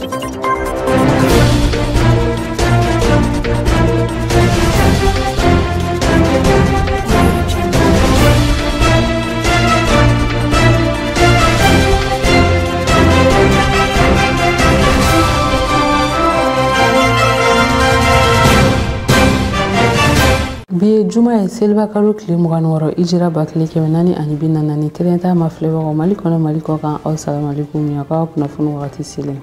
Bi ye juma ye, seliba kalo tile 26, hijira 1444. Tɛrɛn ma filɛbagaw, Mali kɔnɔ, Mali kɔ kan, aw salamalekum. Aw ka kunnafoni wagati selen.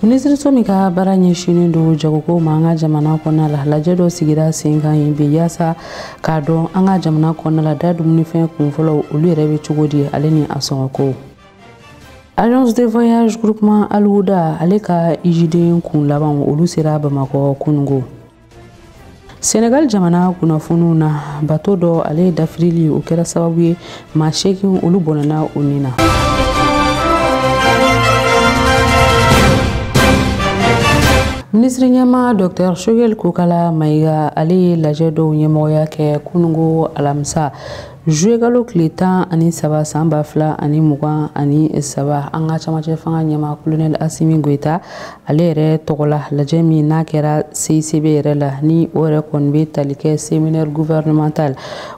Minisiriso min ka baara ɲɛsinnen don jagoko ma an ka jamana kɔnɔna la, lajɛ dɔ sigira sen kan yen bi yaasa k'a dɔn an ka jamana kɔnɔna la, da dumunifɛn kunfɔlɔw, olu yɛrɛ bɛ cogo di, ale ni a sɔngɔko. Agence de voyage Groupement Alhuda, ale ka hijiden kun laban, olu sera Bamakɔ kunungo. Senegal jamana kunnafoniw na, bato dɔ, ale dafirili, o kɛra sababu ye maa 8, olu bɔnɛna u ni na. Minisiri ɲɛma Dr Choguel Kokala Mayiga, ale ye lajɛ dɔw ɲɛmɔgɔya kɛ kunungo alamisa, juillet kalo tile 13 san 2023, an ka camancɛ fanga ɲɛma Colonel Assimi Goïta, ale yɛrɛ tɔgɔ la. Lajɛ min n'a kɛra CICB yɛrɛ la, ni o yɛrɛ kɔni bɛ tali kɛ séminaire gouvernemental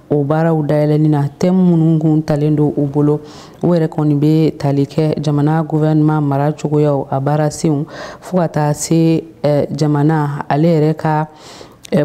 o baaraw dayɛlɛnni na, thème minnu kun talen don u bolo, o yɛrɛ kɔni bɛ tali kɛ jamana gouvernement mara cogoyaw, a baara senw, fo ka taa se jamana ale yɛrɛ ka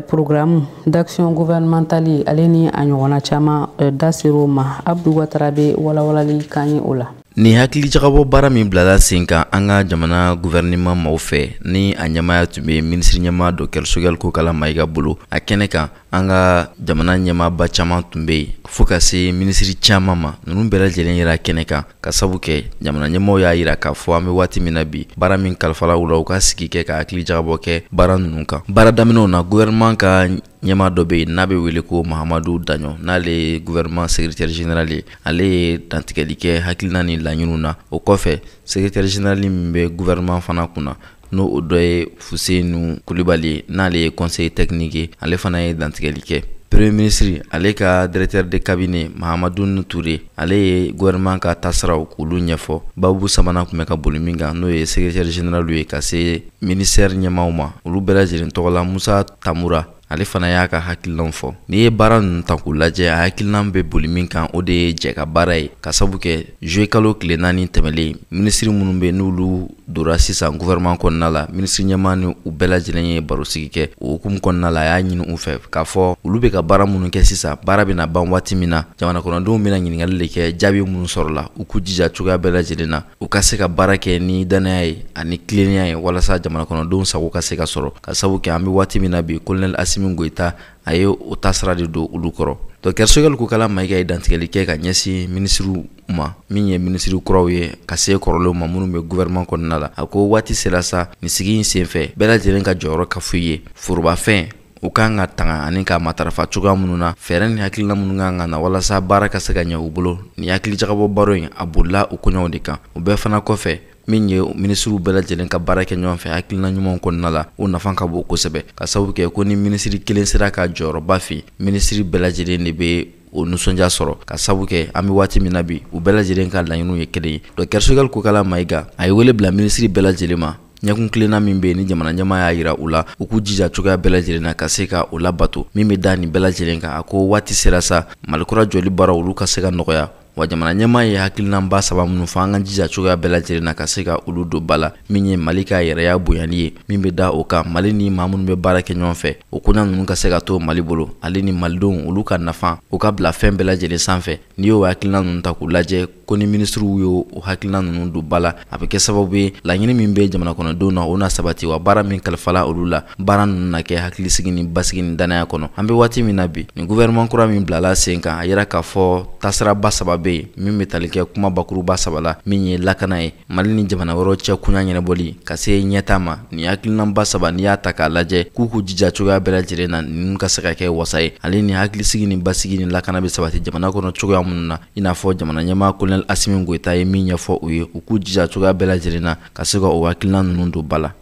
programme d'action gouvernementale, ale ni a ɲɔgɔnna caman da ser'o ma. Abdu Watara bɛ walawalali kan ye o la. Nin hakilijagabɔ baara min bilala sen kan an ka jamana gouvernement maaw fɛ, ni a ɲɛmaaya tun bɛ minisiri ɲɛmaa Dr Choguel Kokala Mayiga bolo, a kɛnɛ kan, an ka jamana ɲɛmaaba caman tun bɛ yen, fo ka se minisiri caman ma. Ninnu bɛɛ lajɛlen yera kɛnɛ kan, ka sabu kɛ jamana ɲɛmaaw y'a yira k'a fɔ an bɛ waati min na bi, baara min kalifala u la, u ka sigi kɛ ka hakili jagabɔ kɛ baara ninnu kan. Baara daminɛw na, gouvernement ka ɲɛmaa dɔ bɛ yen n'a bɛ wele ko Mahamadu Daɲɔ, n'ale ye gouvernement secrétaire général ye, ale ye dantigɛli kɛ hakilina ni laɲiniw na. O kɔfɛ, secrétaire général min bɛ gouvernement fana kunna, n'o o dɔ ye Fusenu Kulibali ye, n'ale ye conseiller technique ye, ale fana ye dantigɛli kɛ. Premier ministre, ale ka directeur de cabinet Mahamadu Touré, ale ye gouvernement ka taasiraw k'olu ɲɛfɔ. Babu sabanan tun bɛ ka boli min kan, n'o ye secrétaire général ye ka se ministère ɲɛmaaw ma, olu bɛɛ lajɛlen tɔgɔ la, Musa Tamura, ale fana y'a ka hakilinaw fɔ. N'i ye baara ninnu ta k'u lajɛ, a hakilina bɛ boli min kan, o de ye jɛ ka baara ye, ka sabu kɛ juillet kalo tile 4 tɛmɛlen, minisiri minnu bɛ n'olu donna sisan gouvernement kɔnɔna la, minisiri ɲɛmaa ni u bɛɛ lajɛlen ye barosigi kɛ. O hukumu kɔnɔna la, a y'a ɲini u fɛ k'a fɔ olu bɛ ka baara minnu kɛ sisan, baara bɛna ban waati min na, jamana kɔnɔdenw bɛna ɲininkali de kɛ jaabi minnu sɔrɔla, u k'u jija cogoya bɛɛ lajɛlen na, u ka se ka baara kɛ ni danaya ye ani tilennenya ye, walasa jamana kɔnɔdenw sago ka se ka sɔrɔ, ka sabu kɛ an bɛ waati min na bi, colonel Assimi Goïta, a ye o taasira de don olu kɔrɔ. Dr Choguel Kokala Mayiga ye dantigɛli kɛ ka ɲɛsin minisiriw ma, min ye minisiri kuraw ye ka se kɔrɔlenw ma minnu bɛ gouvernement kɔnɔna la. A ko waati sera sa, nin sigi in senfɛ, bɛɛ lajɛlen ka jɔyɔrɔ ka f'u ye. Forobafɛn u kan ka tanga ani ka matarafa cogoya minnu na, fɛɛrɛ ni hakilina minnu kan ka na walasa baara ka se ka ɲɛ u bolo, nin hakilijagabɔ baro in, a bolila o koɲɛw de kan. O bɛɛ fana kɔfɛ, min ye minisiriw bɛɛ lajɛlen ka baara kɛ ɲɔgɔn fɛ hakilina ɲumanw kɔnɔna la, o nafa ka bon kosɛbɛ, ka sababu kɛ ko ni minisiri kelen sera ka jɔyɔrɔba fi, minisiri bɛɛ lajɛlen de bɛ o nisɔndiya sɔrɔ, ka sabu kɛ an bɛ waati min na bi, u bɛɛ lajɛlen ka laɲiniw ye kelen ye. Dr Choguel Kokala Mayiga, a ye wele bila minisiri bɛɛ lajɛlen ma, ɲɛkun kilenna min bɛ yen ni jamana ɲɛmaa y'a yira u la, u k'u jija cogoya bɛɛ lajɛlen na ka se ka o labato. Min bɛ da nin bɛɛ lajɛlen kan, a ko waati sera sa, Malikura jɔli baaraw, olu ka se ka nɔgɔya wa. Jamana ɲɛmaa ye hakilinaba saba minnu fɔ, an ka jija cogoya bɛɛ lajɛlen na ka se ka olu don ba la, min ye Mali ka yɛrɛya bonyali ye, min bɛ da o kan, Mali ni maa minnu bɛ baara kɛ ɲɔgɔn fɛ, o koɲa ninnu ka se ka to Mali bolo, ale ni malidenw, olu ka nafa, u ka bila fɛn bɛɛ lajɛlen sanfɛ. N'i y'o hakilina ninnu ta k'u lajɛ, ko ni minisiriw y'o hakilina ninnu don ba la, a bɛ kɛ sababu ye laɲini min bɛ jamana kɔnɔdenw na, o na sabati wa. Baara min kalifala olu la, baara ninnu na kɛ hakilisigi ni basigi ni danaya kɔnɔ. An bɛ waati min na bi, nin gouvernement kura min bilala sen kan, a yira k'a fɔ taasiraba saba bɛ yen min bɛ tali kɛ kuma bakuruba saba la, min ye lakana ye, Mali ni jamana wɛrɛw cɛ koɲa ɲɛnabɔli, ka se ɲɛta ma. Nin hakilinaba saba, n'i y'a ta k'a lajɛ, k'u k'u jija cogoya bɛɛ lajɛlen na, ninnu ka se ka kɛ wasa ye, ale ni hakilisigi ni basigi ni lakana bɛ sabati jamana kɔnɔ cogoya minnu na, i n'a fɔ jamana ɲɛmaa colonel Assimi Goïta ye min ɲɛfɔ u ye, u k'u jija cogoya bɛɛ lajɛlen na ka se ka o hakilina ninnu don ba la.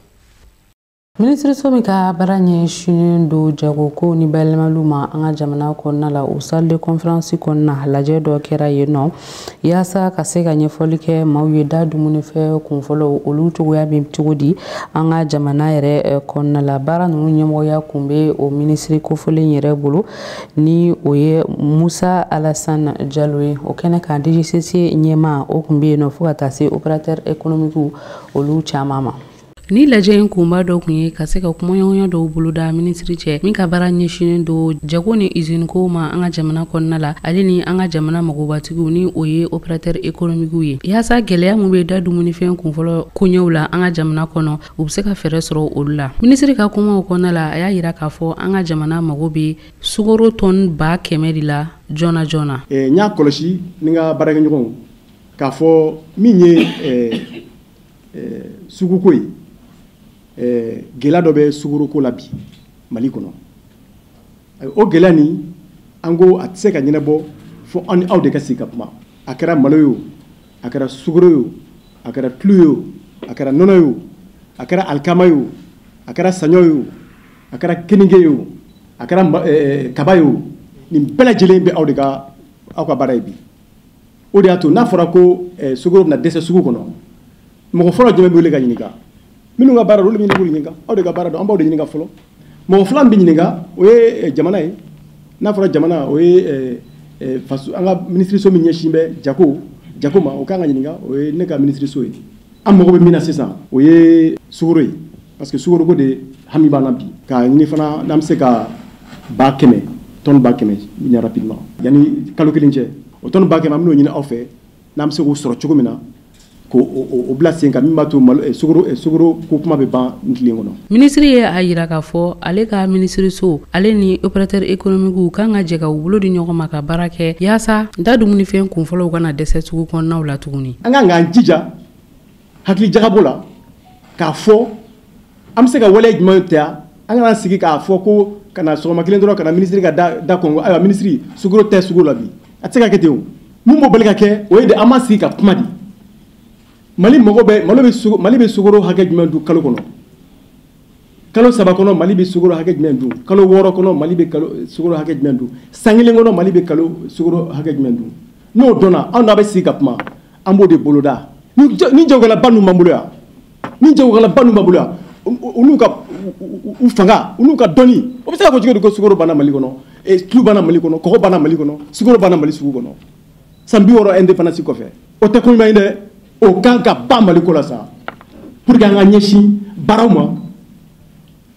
Minisiriso min ka baara ɲɛsinnen don jagoko ni bayɛlɛmaliw ma an ka jamana kɔnɔna la, o salle de conférence kɔnɔna, lajɛ dɔ kɛra yen nɔ yaasa ka se ka ɲɛfɔli kɛ maaw ye da dumunifɛn kunfɔlɔw, olu cogoya bɛ cogo di an ka jamana yɛrɛ kɔnɔna la. Baara ninnu ɲɛmɔgɔya kun bɛ o minisiri kofɔlen yɛrɛ bolo, ni o ye Musa Alassane Jalo ye. O kɛnɛ kan, DGCC ɲɛmaa, o kun bɛ yen nɔ, fo ka taa se opérateur économique olu caman ma. Ni lajɛ in kunba dɔ kun ye ka se ka kumaɲɔgɔnya dɔw boloda minisiri cɛ min ka baara ɲɛsinnen don jago ni iziniko ma an ka jamana kɔnɔna la, ale ni an ka jamana magobatigiw, ni o ye opérateur économique ye, yaasa gɛlɛya min bɛ da dumunifɛn kunfɔlɔ koɲɛw la an ka jamana kɔnɔ, u bɛ se ka fɛɛrɛ sɔrɔ olu la. Minisiri ka kumaw kɔnɔna la, a y'a yira k'a fɔ an ka jamana mago bɛ sukaro tɔni 100 000 de la joona joona. N y'a kɔlɔsi ni n ka baarakɛɲɔgɔnw k'a fɔ min ye suguko ye, gɛlɛya dɔ bɛ sukoroko la bi Mali kɔnɔ. O gɛlɛya nin, an ko a tɛ se ka ɲɛnabɔ fo an ni aw de ka sigi ka kuma. A kɛra malo ye o, a kɛra sukaro ye o, a kɛra tulu ye o, a kɛra nɔnɔ ye o, a kɛra alikama ye o, a kɛra saɲɔ ye o, a kɛra keninge ye o, a kɛra kaba ye o, nin bɛɛ lajɛlen bɛ aw de ka aw ka baara ye bi. O de y'a to n'a fɔra ko sukaro bɛna dɛsɛ sugu kɔnɔ, mɔgɔ fɔlɔ jumɛn bɛ wele ka ɲininka? Minnu ka baara don, olu bɛ ɲini k'u ɲininka. Aw de ka baara don, an b'aw de ɲininka fɔlɔ. Mɔgɔ fɔlɔ min bɛ ɲininka, o ye jamana ye. N'a fɔra jamana, o ye faso, an ka minisiriso min ɲɛsin bɛ jago ma, o kan ka ɲininka, o ye ne ka minisiriso ye. An mago bɛ min na sisan, o ye sukaro ye, parce que sukaroko de hami b'an na bi. K'a ɲini fana n'an bɛ se ka 100 000 tɔni 100 000 ɲini rapidement yanni kalo kelen cɛ. O tɔni 100 000, an bɛn'o ɲini aw fɛ, n'an bɛ se k'o sɔrɔ cogo min na, k'o bila sen kan, min b'a to malo sukaro ko kuma bɛ ban tile kɔnɔ. Minisiri ye a yira k'a fɔ ale ka minisiriso, ale ni opérateur économique kan ka jɛ ka u bolo di ɲɔgɔn ma ka baara kɛ yaasa da dumunifɛn kunfɔlɔw kana dɛsɛ sugu kɔnɔnaw la tuguni. An kan k'an jija hakili jagabɔ la k'a fɔ an bɛ se ka waleya jumɛn ta. An kana sigi k'a fɔ ko ka na sɔgɔma kelen dɔrɔn ka na minisiri ka da kɔngɔ, ayiwa minisiri, sukaro tɛ sugu la bi. A tɛ se ka kɛ ten. O mun b'o bali ka kɛ, o ye de an ma sigi ka kuma di. Mali mago bɛ malo bɛ, Mali bɛ sukaro hakɛ jumɛn dun kalo kɔnɔ? Kalo 3 kɔnɔ, Mali bɛ sukaro hakɛ jumɛn dun? Kalo 6 kɔnɔ, Mali bɛ kalo sukaro hakɛ jumɛn dun? San kelen kɔnɔ, Mali bɛ kalo sukaro hakɛ jumɛn dun? N'o dɔnna, anw n'a bɛ sigi ka kuma, an b'o de boloda. Ni jagokɛlaba ninnu b'an bolo yan, ni jagokɛlaba ninnu b'an bolo yan, u n'u ka u fanga, u n'u ka dɔnni, o bɛ se ka fɔ cogo di ko sukaro banna Mali kɔnɔ, tulu banna Mali kɔnɔ, kɔgɔ banna Mali kɔnɔ, sukaro banna Mali sugu kɔnɔ san 60 indépendance kɔfɛ? O tɛ ko ɲuman ye dɛ. O kan ka ban Mali ko la sa, pour que an ka ɲɛsin baaraw ma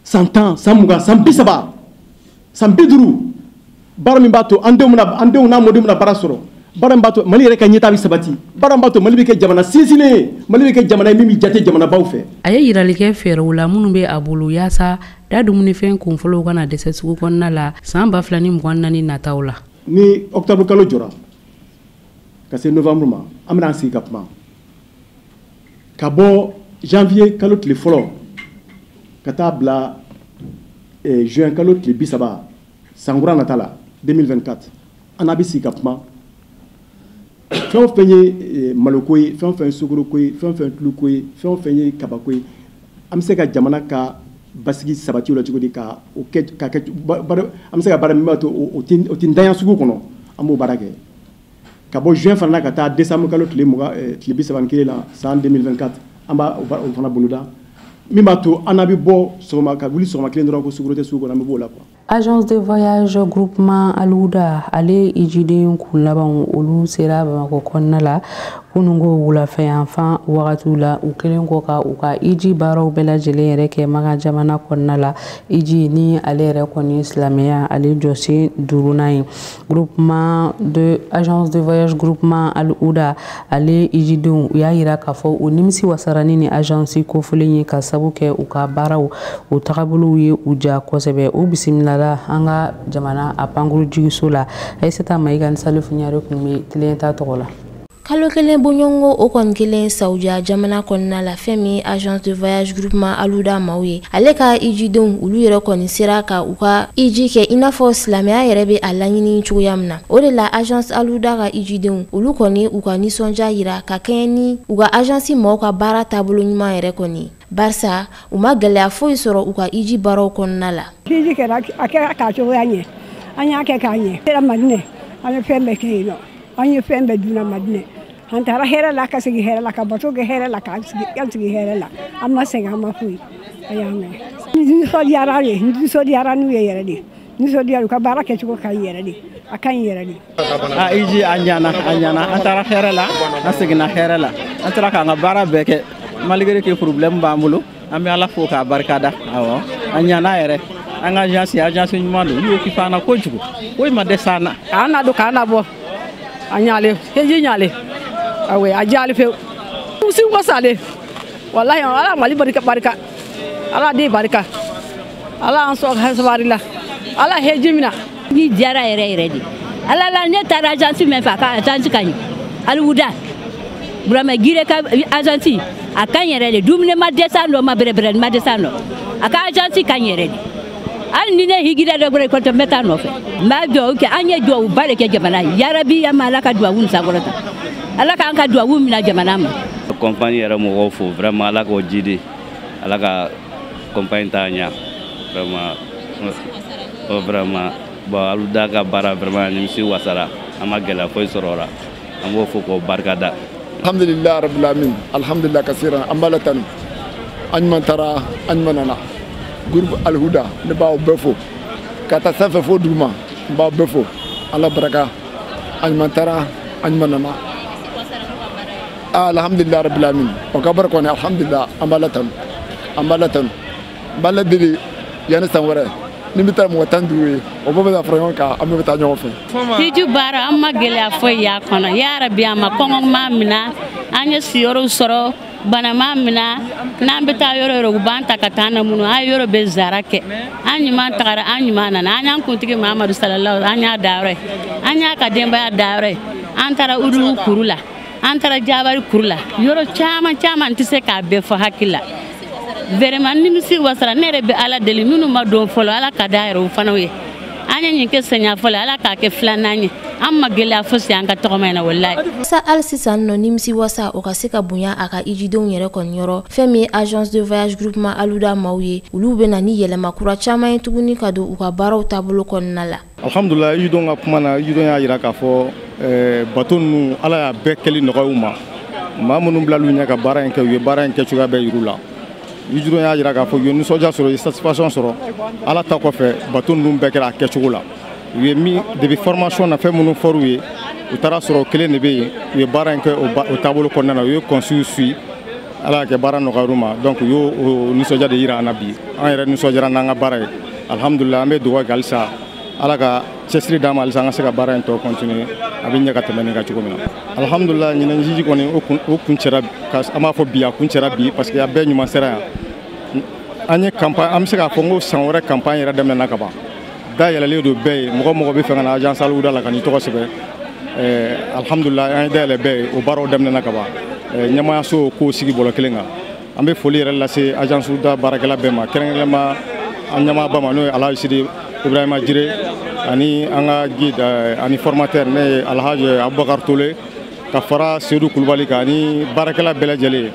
san 10, san 20, san 30, san 50, baara min b'a to an denw bɛna, an denw n'a mɔdenw bɛna baara sɔrɔ, baara min b'a to Mali yɛrɛ ka ɲɛtaa bɛ sabati, baara min b'a to Mali bɛ kɛ jamana sinsinnen ye, Mali bɛ kɛ jamana ye min bɛ jate jamanabaw fɛ. A ye yirali kɛ fɛɛrɛw la minnu bɛ a bolo yaasa da dumunifɛn kunfɔlɔw kana dɛsɛ sugu kɔnɔna la san 2024 nataw la. Ni octobre kalo jɔra ka se novembre ma, an bɛna an sigi ka kuma. Ka bɔ janvier kalo tile fɔlɔ ka taa bila juin kalo tile 30 san kura nata la 2024, an n'a bɛ sigi ka kuma. Fɛn o fɛn ye maloko ye, fɛn o fɛn ye sukaroko ye, fɛn o fɛn ye tuluko ye, fɛn o fɛn ye kabako ye, an bɛ se ka jamana ka basigi sabati o la cogo di, ka o kɛ ka kɛ an bɛ se ka baara min b'a to o tɛ ntanya sugu kɔnɔ, an b'o baara kɛ. Ka bɔ juin fana ka taa décembre kalo tile 20, tile 31 la san 2024, an b'a o fana boloda, min b'a to an n'a bɛ bɔ sɔgɔma ka wuli sɔgɔma kelen dɔrɔn ko sukaro tɛ sugu kɔnɔ, an bɛ b'o la quoi. Agence de voyage groupement Aluda, ale ijiden kun labanw, olu sera Bamakɔ kɔnɔna la kununko wulafɛ yanfan wagatiw la, u kelen kɔ ka u ka iji baaraw bɛɛ lajɛlen yɛrɛ kɛ Makan jamana kɔnɔna la. Iji ni ale yɛrɛ kɔni silamɛya ale jɔsen duurunan ye. Groupement de agence de voyage groupement Aluda, ale ijidenw, u y'a yira k'a fɔ u nimisi wasara ni agence kofɔlen ye, ka sabu kɛ u ka baaraw u tagabolow ye u ja kosɛbɛ. U bisimilala an ka jamana a pankuru jigiso la. Ayisata Mayiga ni Salifu Ɲare tun bɛ tilen ta tɔgɔ la. Kalo kelen bɔɲɔgɔnko o kɔni kelen Saudiya jamana kɔnɔna la, fɛn min agence de voyage groupement Aluda maaw ye, ale ka ijidenw olu yɛrɛ kɔni sera ka u ka iji kɛ i n'a fɔ silamɛya yɛrɛ bɛ a laɲini cogoya min na. O de la agence Aluda ka ijidenw olu kɔni u ka nisɔndiya yira ka kɛɲɛ ni u ka agence maaw ka baara taabolo ɲuman yɛrɛ kɔni, barisa u ma gɛlɛya foyi sɔrɔ u ka iji baaraw kɔnɔna la. Iji kɛra a kɛra k'a cogoya ɲɛ, an y'a kɛ k'a ɲɛ. Kɛra Madinɛ, an ye fɛn bɛɛ kɛ yen nɔ, an ye fɛn bɛɛ dunna Madinɛ. An taara hɛrɛ la ka segin hɛrɛ la, ka bato kɛ hɛrɛ la, k'an sigi hɛrɛ la. An ma sɛgɛn, an ma foyi. A y'an mɛn. Nisɔndiyara ye, nisɔndiyara n'u ye yɛrɛ de. Nisɔndiyara u ka baara kɛcogo ka ɲi yɛrɛ de. A ka ɲi yɛrɛ de. A iji a ɲana, a ɲana. An taara hɛrɛ la, an seginna hɛrɛ la. An taara k'an ka baara bɛɛ kɛ. Malgré que problème b'an bolo, an bɛ Ala fo k'a barikada. Awɔ, a ɲana yɛrɛ. An ka agence ɲuman don. Olu y'o an na kojugu. Foyi ma dɛsɛ an na. K'an na don, k'an na bɔ. A ɲalen, heji ɲalen. Awe a jali fewu si wasale wallahi. Ala Mali barika, barika Ala di barika, Ala an sɔn sabari la, Ala heji mina. Ni diyara yɛrɛ yɛrɛ de Ala la. Ne taara agence min fɛ, a ka agence ka ɲi. Aliwuda Burama Gire ka agence a ka ɲi yɛrɛ de. Dumuni ma dɛsɛ a nɔ ma, bɛrɛbɛrɛni ma dɛsɛ a nɔ. A ka agence ka ɲi yɛrɛ de. Hali ni ne higira dɔ bɔra ekɔli, n bɛ taa nɔfɛ. N b'a duwawu kɛ, an ye duwawu ba de kɛ jamana ye. Yarabi, an ma Ala ka duwawu nin sankɔrɔta, Ala k'an ka duwawu minɛ jamana ma. Compagnie yɛrɛ mɔgɔw fo vraiment, Ala k'o jidi, Ala ka compagnie taa ɲa vraiment. O vraiment bon, Aluda ka baara vraiment nimisi wasara, an ma gɛlɛya foyi sɔrɔ o la, an b'o fo k'o barika da. Alhamdulillah rabbil alamin, alhamdulillah kasiran. An b'a la tanu, an ɲuman taara, an ɲuman nana. Groupe Alhuda, ne b'aw bɛɛ fo ka taa sanfɛ fo duguma, n b'aw bɛɛ fo. Ala baraka, an ɲuman taara, an ɲuman nana, alhamdulillah rabbil alamin. O ka barika kɔni, alhamdulillah, an b'a la tanu, an b'a la tanu. N b'a la deli yanni san wɛrɛ ni bɛ taa mɔgɔ 15 ye, o bɛɛ bɛ taa fara ɲɔgɔn kan, an bɛɛ bɛ taa ɲɔgɔn fɛ. Hiju baara, an ma gɛlɛya foyi y'a kɔnɔ yarabi. An ma kɔngɔ ma minɛ, an ye siyɔrɔw sɔrɔ, bana ma minɛ. N'an bɛ taa yɔrɔ yɔrɔ, u b'an ta ka taa an na minnu an ye yɔrɔ bɛ zara kɛ. An ɲuman tagara, an ɲuman nana. An y'an kuntigi Mamadu salalaw, an y'a dayɔrɔ ye, an y'a ka denbaya dayɔrɔ ye. An taara Udugu kuru la, an taara Jabari kuru la, yɔrɔ caman caman, n tɛ se k'a bɛɛ fɔ hakili la. Vraiment nimisi wasara. Ne yɛrɛ bɛ Ala deli, minnu ma don fɔlɔ, Ala ka da yɛrɛ o fana ye. An ye nin kɛ sɛɲɛ fɔlɔ, Ala k'a kɛ filanan ye. An ma gɛlɛya fosi an ka tɔgɔma in na walayi. Sa hali sisan nɔ, nimisi wasa o ka se ka bonya a ka ijidenw yɛrɛ kɔni yɔrɔ. Fɛn min ye agence de voyage groupement Aluda maaw ye, olu bɛ na ni yɛlɛma kura caman ye tuguni ka don u ka baaraw taabolo kɔnɔna la. Alhamdulillah, ijidenw ka kuma na, ijidenw y'a jira k'a fɔ bato ninnu, Ala y'a bɛɛ kɛli nɔgɔya u ma. Maa minnu bilal'u ɲɛ ka baara in kɛ, u ye baara in kɛcogoya bɛɛ yir'u la. Ijidenw y'a jira k'a fɔ u ye nisɔndiya sɔrɔ, u ye satisfaction sɔrɔ. Ala ta kɔfɛ, bato ninnu bɛɛ kɛra a kɛcogo la. U ye min depuis formation na, fɛn minnu fɔr'u ye, u taara sɔrɔ o kelen de bɛ yen. U ye baara in kɛ o taabolo kɔnɔna na, u ye consigne suit, Ala y'a kɛ baara nɔgɔyar'u ma. Donc u y'o nisɔndiya de yira an na bi. An yɛrɛ nisɔndiyara n'an ka baara ye, alhamdulillah. An bɛ dugawu kɛ halisa, Ala ka cɛsiri d'an ma halisa, an ka se ka baara in tɔ continuer, a bɛ ɲɛ ka tɛmɛ nin kan cogo min na. Alhamdulillah, ɲinɛ jiji kɔni o kun cɛra, an b'a fɔ bi a kun cɛra bi, parce que a bɛɛ ɲuman sera yan. An ye campagne, an bɛ se k'a fɔ n ko san wɛrɛ campagne yɛrɛ daminɛna ka ban. Da yɛlɛlen don bɛɛ ye, mɔgɔ mɔgɔ bɛ fɛ ka na agence Alhuda la ka n'i tɔgɔ sɛbɛn. Alhamdulillah, an ye dayɛlɛ bɛɛ ye, o baaraw daminɛna ka ban. Ɲɛmaayaso k'o sigi bɔlɔ kelen kan. An bɛ foli yɛrɛ lase agence da baarakɛla bɛɛ ma, kɛrɛnkɛrɛnnenya an ɲɛmaaba ma, n'o ye Alhaji Sidi Ibrahima Jire, ani an ka guide ani formateur, ne ye Alhaji Abubakar Tole, ka fara Seydou Kulubali kan, ani baarakɛla bɛɛ lajɛlen,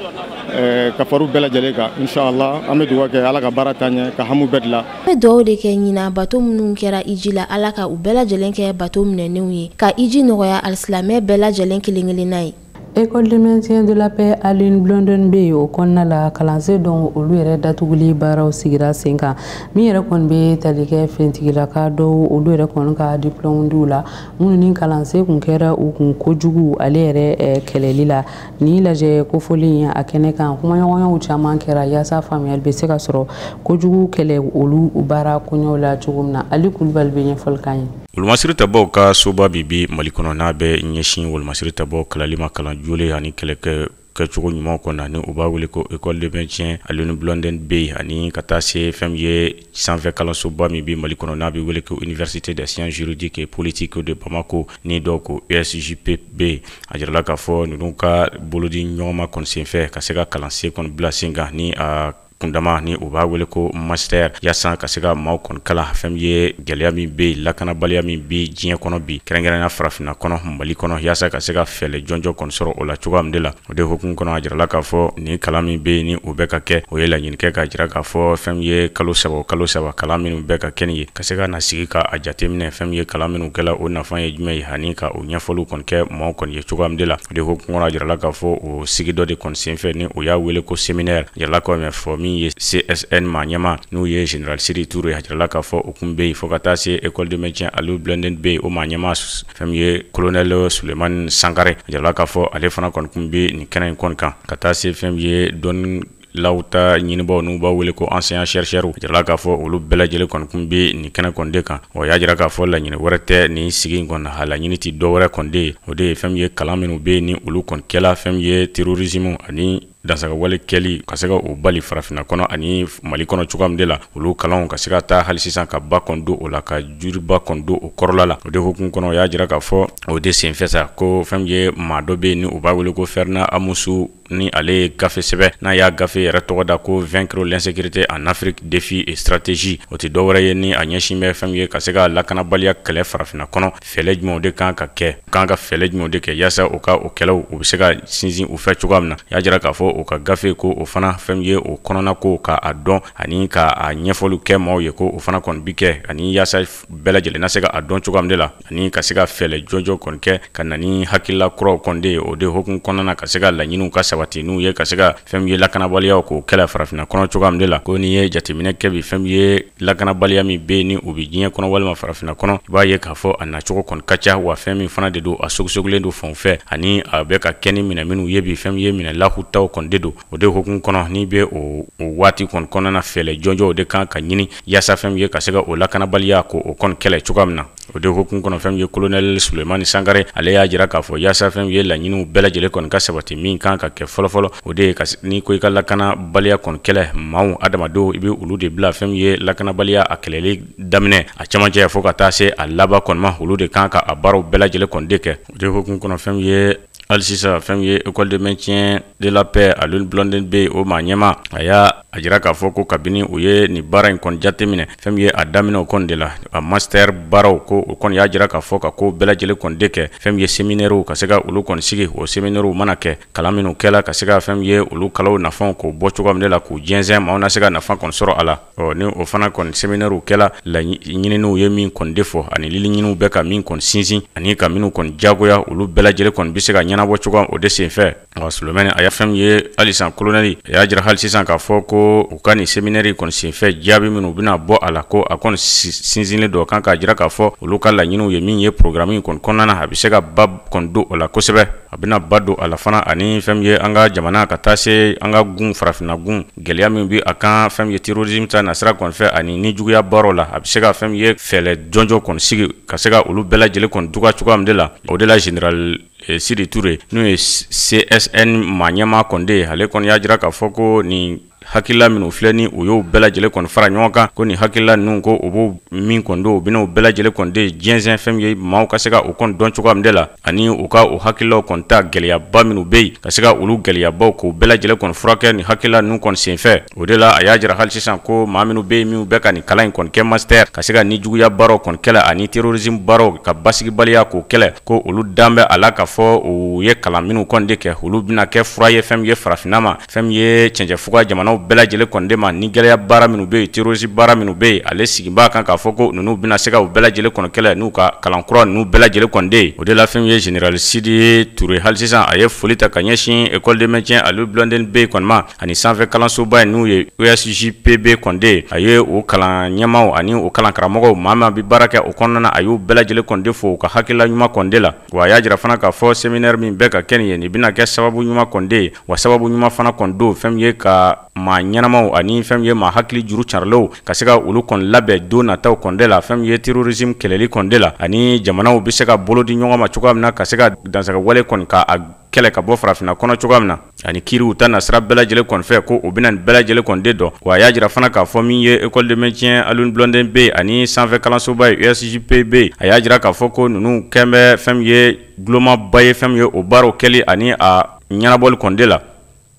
ka far'u bɛɛ lajɛlen kan. Inshallah, an bɛ dugawu kɛ, Ala ka baara taa ɲɛ, ka hamu bɛɛ dilan. An bɛ dugawu de kɛ ɲinan bato minnu kɛra iji la, Ala ka u bɛɛ lajɛlen kɛ bato minɛnenw ye, ka iji nɔgɔya alisilamɛ bɛɛ lajɛlen kelen kelenna ye. École de maintien de la paix Alioune Blondin Beye, o kɔnɔna la, kalansen dɔw olu yɛrɛ datuguli baaraw sigira sen kan. Min yɛrɛ kɔni bɛ tali kɛ finitigilaka dɔw olu yɛrɛ kɔni ka diplôme diw la, minnu ni kalansen kun kɛra u kun kojugu ale yɛrɛ kɛlɛli la. Ni lajɛ kofɔlen a kɛnɛ kan, kumaɲɔgɔnyaw caman kɛra yaasa faamuyali bɛ se ka sɔrɔ kojugu kɛlɛ olu baara koɲɛw la cogo min na. Ali Kulubali bɛ ɲɛfɔli k'an ye. Wolomasiri tabaw ka soba bi bi Mali kɔnɔ, n'a bɛ ɲɛsin wolomasiri tabaw kalali ma, kalan jole ani kɛlɛkɛ kɛcogo ɲuman kɔnɔ, ni u b'a wele ko école de maintien Alioune Blondin Beye, ani ka taa se fɛn min ye sanfɛ kalansoba min bɛ Mali kɔnɔ n'a bɛ wele ko université des sciences juridiques et politiques de Bamako, ni dɔw ko USJPB. A jirala k'a fɔ ninnu ka bolodi ɲɔgɔnma kɔni senfɛ ka se ka kalansen kɔni bila sen kan ni a kundama ni u b'a wele ko master, yaasa ka se ka maaw kɔni kalan fɛn min ye gɛlɛya min bɛ yen, lakanabaliya min bɛ diɲɛ kɔnɔ bi, kɛrɛnkɛrɛnnenya farafinna kɔnɔ, Mali kɔnɔ, yaasa ka se ka fɛɛrɛ jɔnjɔn kɔni sɔrɔ o la cogoya min de la. O de hukumu kɔnɔ, a jirala k'a fɔ nin kalan min bɛ yen ni o bɛ ka kɛ, o ye laɲini kɛ k'a jira k'a fɔ fɛn min ye kalo 3 o kalo 3 kalan minnu bɛ ka kɛ nin ye, ka se ka na sigi ka a jateminɛ fɛn min ye kalan minnu kɛla o nafa ye jumɛn ye, ani ka o ɲɛfɔliw kɔni kɛ maaw kɔni ye cogoya min de la. O de hukumu kɔnɔ, a jirala k'a fɔ o sigi dɔ de kɔni senfɛ ni o y'a wele ko séminaire, a jirala k'a fɔ min ye CSN maa ɲɛmaa n'u ye général Sidi Touré, a jirala k'a fɔ o kun bɛ yen, fo ka taa se école de maintien Aliou Blondin Beye o maa ɲɛmaa fɛn min ye colonel Souleymane Sankare, a jirala k'a fɔ ale fana kɔni kun bɛ nin kɛnɛ in kɔni kan, ka taa se fɛn min ye dɔnni law ta ɲinibaw n'u b'a wele ko enseignant chercheur, a jirala k'a fɔ olu bɛɛ lajɛlen kɔni kun bɛ nin kɛnɛ kɔni de kan. O y'a jira k'a fɔ laɲini wɛrɛ tɛ nin sigi in kɔnɔ, a laɲini tɛ dɔ wɛrɛ kɔni de ye, o de ye fɛn min ye kalan minnu bɛ yen ni olu kɔni kɛla fɛn min ye terrorisme ani dansagawale kɛli ka se ka o bali farafinna kɔnɔ ani Mali kɔnɔ cogoya min de la, olu kalanw ka se ka taa hali sisan ka ba kɔni don o la, ka juriba kɔni don o kɔrɔla la. O de hukumu kɔnɔ, o y'a jira k'a fɔ o de senfɛ sa ko fɛn min ye maa dɔ bɛ yen ni u b'a wele ko Ferdinand Amusu, ni ale ye gafe sɛbɛn n'a y'a gafe yɛrɛ tɔgɔ da ko vaincre l'insécurité en Afrique, défi et stratégie. O tɛ dɔwɛrɛ ye ni a ɲɛsin bɛ fɛn min ye ka se ka lakanabaliya kɛlɛ farafinna kɔnɔ, fɛɛrɛ jumɛnw de kan ka kɛ, kan ka fɛɛrɛ jumɛnw de kɛ yaasa u ka o kɛlɛw u bɛ se ka sinsin u fɛ cogoya min na. Y'a jira k'a fɔ o ka gafe ko o fana fɛn min ye o kɔnɔna ko k'a dɔn ani k'a ɲɛfɔliw kɛ maaw ye, ko o fana kɔni bi kɛ ani yaasa bɛɛ lajɛlen na se ka a dɔn cogoya min de la, ani ka se ka fɛɛrɛ jɔnjɔn kɔni kɛ ka na ni hakilila kuraw kɔni de ye. O de hukumu kɔnɔna na, ka se ka laɲiniw ka sabati n'u ye ka se ka fɛn min ye lakanabaliyaw k'o kɛlɛ farafinna kɔnɔ cogoya min de la. Ko n'i ye jateminɛ kɛ bi, fɛn min ye lakanabaliya min bɛ yen ni o bɛ diɲɛ kɔnɔ walima farafinna kɔnɔ, i b'a ye k'a fɔ a nacogo kɔni ka ca, wa fɛn min fana de don a sogosogolen don fanw fɛ, ani a bɛ ka kɛ ni minɛ minnu ye bi, fɛn min ye minɛ lahutaw kɔni de don. O de hukumu kɔnɔ, n'i bɛ o waati kɔni kɔnɔna na, fɛɛrɛ jɔnjɔnw de kan ka ɲini yaasa fɛn min ye ka se ka o lakanabaliya k'o kɔni kɛlɛ cogoya min na. O de hukumu kɔnɔ, fɛn min ye colonel Souleymane Sankare, ale y'a jira k'a fɔ yaasa fɛn min ye laɲiniw bɛɛ lajɛlen kɔni ka sabati, min kan ka kɛ fɔlɔfɔlɔ, o de ye n'i ko i ka lakanabaliya kɔni kɛlɛ, maaw adamadenw i bɛ olu de bila fɛn min ye lakanabaliya a kɛlɛli daminɛ a cɛmancɛ fo ka taa se a laban kɔni ma, olu de kan ka a baaraw bɛɛ lajɛlen kɔni de kɛ. O de hukumu kɔnɔ, fɛn min ye hali sisan fɛn min ye école de maintien de la paix Alioune Blondin Beye o maa ɲɛmaa, a y'a jira k'a fɔ ko kabini u ye nin baara in kɔni jateminɛ, fɛn min ye a daminɛ o kɔni de la, a master baaraw ko o kɔni y'a jira k'a fɔ ka ko bɛɛ lajɛlen kɔni de kɛ, fɛn min ye séminaire ka se ka olu kɔni sigi, o séminaire mana kɛ kalan minnu kɛla ka se ka fɛn min ye olu kalaw nafaw k'o bɔ cogoya min de la, k'u jɛnsɛn maaw na se ka nafa kɔni sɔrɔ a la. Ɔ ni o fana kɔni séminaire kɛla, laɲininiw ye min kɔni de fɔ ani liɲiniw bɛ ka min kɔni sinsin ani ka minnu kɔni jagoya, olu bɛɛ lajɛlen kɔni bɛ se ka ɲɛnabɔ cogoya o de senfɛ. Souleymane a y'a fɛn min ye hali sisan colonel a y'a jira hali sisan k'a fɔ ko u ka nin séminaire kɔni senfɛ, jaabi minnu bɛna bɔ a la, ko a kɔni sinsinlen don kan k'a jira k'a fɔ olu ka laɲiniw ye min ye programme in kɔni kɔnɔna na, a bɛ se ka ba kɔni don o la kosɛbɛ, a bɛna ba don a la fana, ani fɛn min ye an ka jamana ka taa se an ka gun farafinna gun gɛlɛya min bɛ a kan, fɛn min ye terrorisme ta nasira kɔni fɛ ani ni juguya baaraw la, a bɛ se ka fɛn min ye fɛɛrɛ jɔnjɔn kɔni sigi ka se ka olu bɛɛ lajɛlen kɔni duga cogoya min de la. O de la général Sidi Touré n'o ye CSN maa ɲɛmaa kɔni de ye, ale kɔni y'a jira k'a fɔ ko nin hakilila minnu filɛ ni u y'o bɛɛ lajɛlen kɔni fara ɲɔgɔn kan, ko nin hakilila ninnu ko u b'o min kɔni don, u bɛn'o bɛɛ lajɛlen kɔni de jɛnsɛn fɛn min ye maaw ka se ka o kɔni dɔn cogoya min de la, ani u ka o hakililaw kɔni ta gɛlɛyaba minnu bɛ yen ka se ka olu gɛlɛyabaw k'o bɛɛ lajɛlen kɔni furakɛ nin hakilila ninnu kɔni senfɛ. O de la a y'a jira hali sisan ko maa minnu bɛ yen minnu bɛ ka nin kalan in kɔni kɛ master, ka se ka ni juguya baaraw kɔni kɛlɛ ani terrorisme baaraw ka basigibaliya k'o kɛlɛ, ko olu dan bɛ a la k'a fɔ u ye kalan minnu kɔni de kɛ, olu bɛna kɛ fura ye fɛn min ye farafinna ma, fɛn min ye cɛncɛnfuga jamanaw bɛɛ lajɛlen kɔni de ma, ni gɛlɛya baara minnu bɛ yen, terrorisme baara minnu bɛ yen, ale sigi b'a kan k'a fɔ ko ninnu bɛna se ka u bɛɛ lajɛlen kɔni kɛlɛ n'u ka kalan kura ninnu bɛɛ lajɛlen kɔni de ye. O de la fɛn min ye général Sidi Touré hali sisan a ye foli ta ka ɲɛsin école de maintien Aliou Blondin Beye kɔni ma, ani sanfɛ kalansoba in n'u ye USJPB kɔni de ye, a ye o kalan ɲɛmaaw ani o kalan karamɔgɔw maa min bɛ baara kɛ o kɔnɔna na, a y'u bɛɛ lajɛlen kɔni de fo u ka hakilila ɲuman kɔni de la. Wa a y'a jira fana k'a fɔ séminaire min bɛ ka kɛ nin ye, nin bɛna kɛ sababu ɲuman kɔni de ye, wa sababu ɲuman fana kɔni don fɛn min ye ka maa ɲɛnamaw ani fɛn min ye maa hakili juru carilenw ka se ka olu kɔni labɛn don nataw kɔni de la, fɛn min ye terrorisme kɛlɛli kɔni de la, ani jamanaw bɛ se ka bolo di ɲɔgɔn ma cogoya min na ka se ka dansagawale kɔni ka a kɛlɛ ka bɔ farafinna kɔnɔ cogoya min na, ani kiiriw ta nasira bɛɛ lajɛlen kɔni fɛ ko u bɛna nin bɛɛ lajɛlen kɔni de dɔn. Wa a y'a jira fana k'a fɔ min ye école de maintien Alioune Blondin Beye ani sanfɛ kalansoba ye USJPB, a y'a jira k'a fɔ ko ninnu kɛn bɛ fɛn min ye gulomaba ye fɛn min ye o baaraw kɛli ani a ɲɛnabɔli kɔni de la.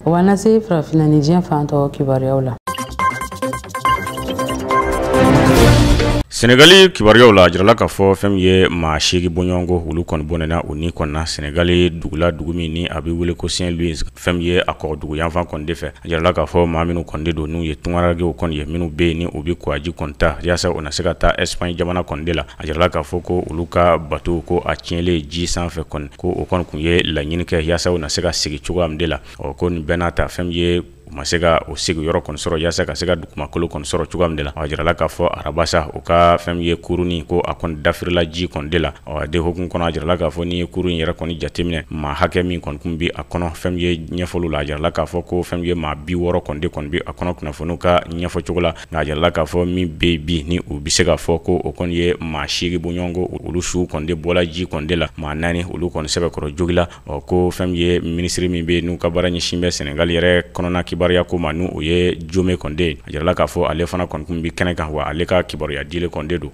O b'an lase farafinna ni diɲɛ fan tɔw kibaruyaw la. Senegali kibaruyaw la, a jirala k'a fɔ fɛn min ye maa 8 bɔɲɔgɔnko olu kɔni bɔnɛna u ni kɔni na Senegali dugula, dugu min ni a bɛ wele ko Saint-Louis, fɛn min ye a kɔgɔdugu yanfan kɔni de fɛ. A jirala k'a fɔ maa minnu kɔni de don n'u ye tungaragew kɔni ye, minnu bɛ yen ni u bɛ kɔgɔji kɔni ta yaasa u na se ka taa Espagne jamana kɔni de la. A jirala k'a fɔ ko olu ka bateau ko a tiɲɛlen ji sanfɛ kɔni, ko o kɔni tun ye laɲini kɛ yaasa u na se ka segin cogoya min de la. Ɔ ko nin bɛɛ n'a ta, fɛn min ye u ma se ka o sigiyɔrɔ kɔni sɔrɔ yaasa ka se ka dugumakolo kɔni sɔrɔ cogoya min de la. A jirala k'a fɔ arabasa u ka fɛn min ye kuruni ko a kɔni dafirila ji kɔni de la. Ɔ de hukumu kɔnɔ, a jirala k'a fɔ n'i ye kurun in yɛrɛ kɔni jateminɛ, maa hakɛ min kɔni kun bɛ a kɔnɔ fɛn min ye ɲɛfɔliw la, a jirala k'a fɔ ko fɛn min ye maa 60 kɔni de kɔni bɛ a kɔnɔ kunnafoniw ka ɲɛfɔ cogo la. Nka a jirala k'a fɔ min bɛ yen bi ni u bɛ se k'a fɔ ko o kɔni ye maa 8 bɔɲɔgɔnko olu su kɔni de bɔla ji kɔni de la, maa 4 olu kɔni sɛbɛkɔrɔ jogila. Ɔ ko fɛn min ye minisiri min bɛ yen n'u ka baara ɲɛsin bɛ Senegali yɛrɛ kɔnɔna kibaruya ko ma, n'o ye Jome Kɔnde ye, a jirala k'a fɔ ale fana kɔni kun bɛ kɛnɛ kan, wa ale ka kibaruya dili kɔni de don.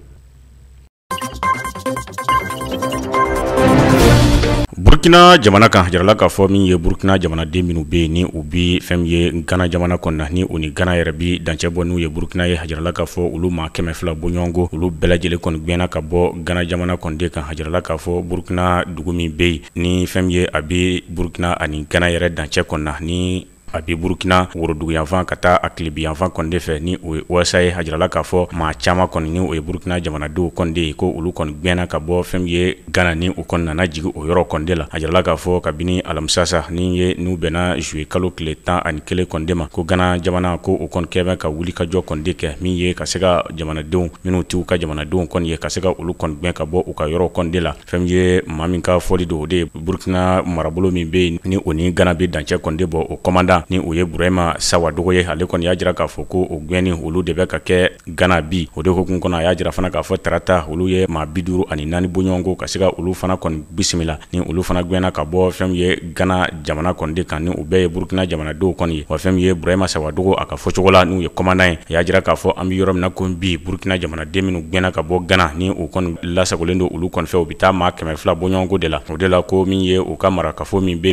Burkina jamana kan, jirala k'a fɔ min ye Burkina jamanaden minnu bɛ yen ni u bɛ fɛn min ye Gana jamana kɔnɔ na, ni u ni Gana yɛrɛ bi dancɛ bɔ n'u ye Burkina ye, a jirala k'a fɔ olu maa 200 bɔɲɔgɔnko olu bɛɛ lajɛlen kɔni gɛnna ka bɔ Gana jamana kɔni de kan. A jirala k'a fɔ Burkina dugu min bɛ yen ni fɛn min ye a bɛ Burkina ani Gana yɛrɛ dancɛ kɔnɔ na, ni a bɛ Burkina woroduguyanfan ka taa a tilebiyanfan kɔni de fɛ, ni o ye Ouassa ye, a jirala k'a fɔ maa caman kɔni ni o ye Burkina jamanadenw kɔni de ye ko olu kɔni gɛnna ka bɔ fɛn min ye Gana, ni u kɔni nana jigin o yɔrɔ kɔni de la. A jirala k'a fɔ kabini alamisa sa ni ye n'u bɛnna juillet kalo tile 11 kɔni de ma, ko Gana jamana ko o kɔni kɛlen ka wuli ka jɔ kɔni de kɛ min ye ka se ka jamanadenw minnu t'u ka jamanadenw kɔni ye ka se ka olu kɔni gɛn ka bɔ u ka yɔrɔ kɔni de la. Fɛn min ye maa min ka fɔli don, o de ye Burkina marabolo min bɛ yen ni o ni Gana bɛ dancɛ kɔni de bɔ, o commandant ni o ye Burahima Sawadogo ye, ale kɔni y'a jira k'a fɔ ko o gɛnni olu de bɛ ka kɛ Gana bi. O de hukumu kɔnɔ, a y'a jira fana k'a fɔ tarata olu ye maa 54 bɔɲɔgɔnko ka se ka olu fana kɔni bisimila, ni olu fana gɛnna ka bɔ fɛn min ye Gana jamana kɔni de kan, ni u bɛɛ ye Burkina jamanadenw kɔni ye. Wa fɛn min ye Burahima Sawadogo a ka fɔcogo la, n'u ye commandant ye, a y'a jira k'a fɔ an bɛ yɔrɔ min na ko bi Burkina jamanaden minnu gɛnna ka bɔ Gana ni u kɔni lasagolen don olu kɔni fɛ, u bɛ taa maa 200 bɔɲɔgɔnko de la. O de la ko min ye u ka marakafo min bɛ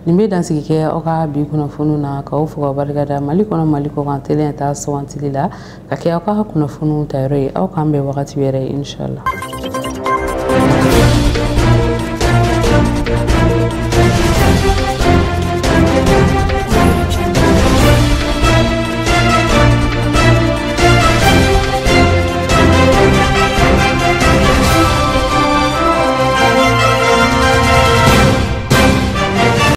Nin bɛ dansigi kɛ aw ka bi kunnafoniw na, k'aw fo ka barika da Mali kɔnɔ, Mali kɔkan télé ta sugantili la ka kɛ aw ka kunnafoniw tayɔrɔ ye. Aw k'an bɛn wagati wɛrɛ, inshallah.